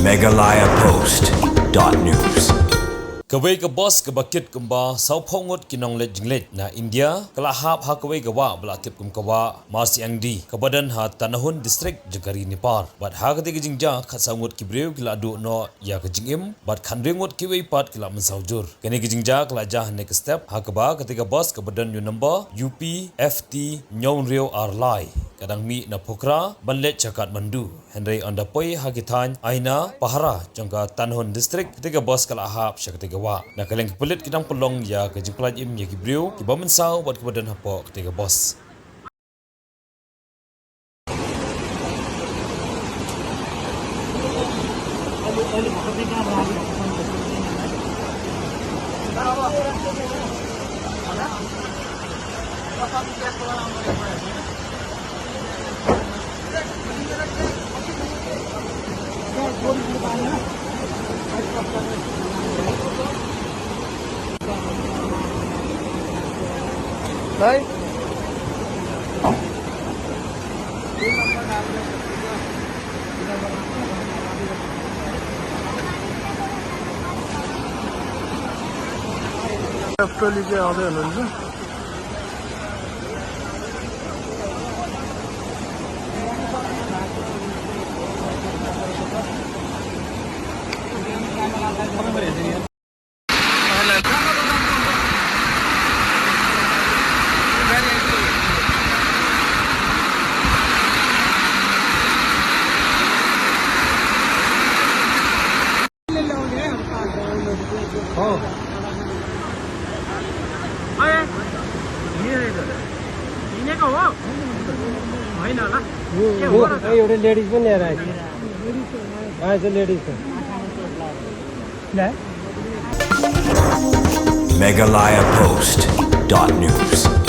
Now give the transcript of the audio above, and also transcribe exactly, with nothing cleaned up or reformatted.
Meghalaya Post dot news. Kawei ka bus kaba kit kumba sawphew ngut ki nongleit jingleit na India ka la hap ha kawei ka wah ba la tip kum ka wah Marsiangdi kaba don ha Tanahun District jong ka ri Nepal. Bad ha katei ka jingjia khatsaw ngut ki briew ki la duh noh ïa ka jingim bad khathynriew ngut kiwei pat ki la mynsaw jur. Kane ka jingjia ka la jia ha kane ka step ha kaba katei ka bus kaba don ïa u number U P F T hynñiew hynriew ar lai ka dang mih na Pokhara ban leit sha Kathmandu. Hynrei ynda poi ha ki thaiñ Aina Pahara jong ka Tanahun District, katei ka bus ka la hap sha katei ka wah. Na ka liang ki pulit ki dang pynlong ïa ka jingpynlait im ïa ki briew kiba mynsaw bad kiba don hapoh katei ka bus. F twelve ke aade hain na. ये, ये का हुआ? भाई ना ला। वो, वो, ये हो रहा था। ये उधर लेडीज बन रहा है। हाँ, इधर लेडीज है। Meghalaya Post dot news.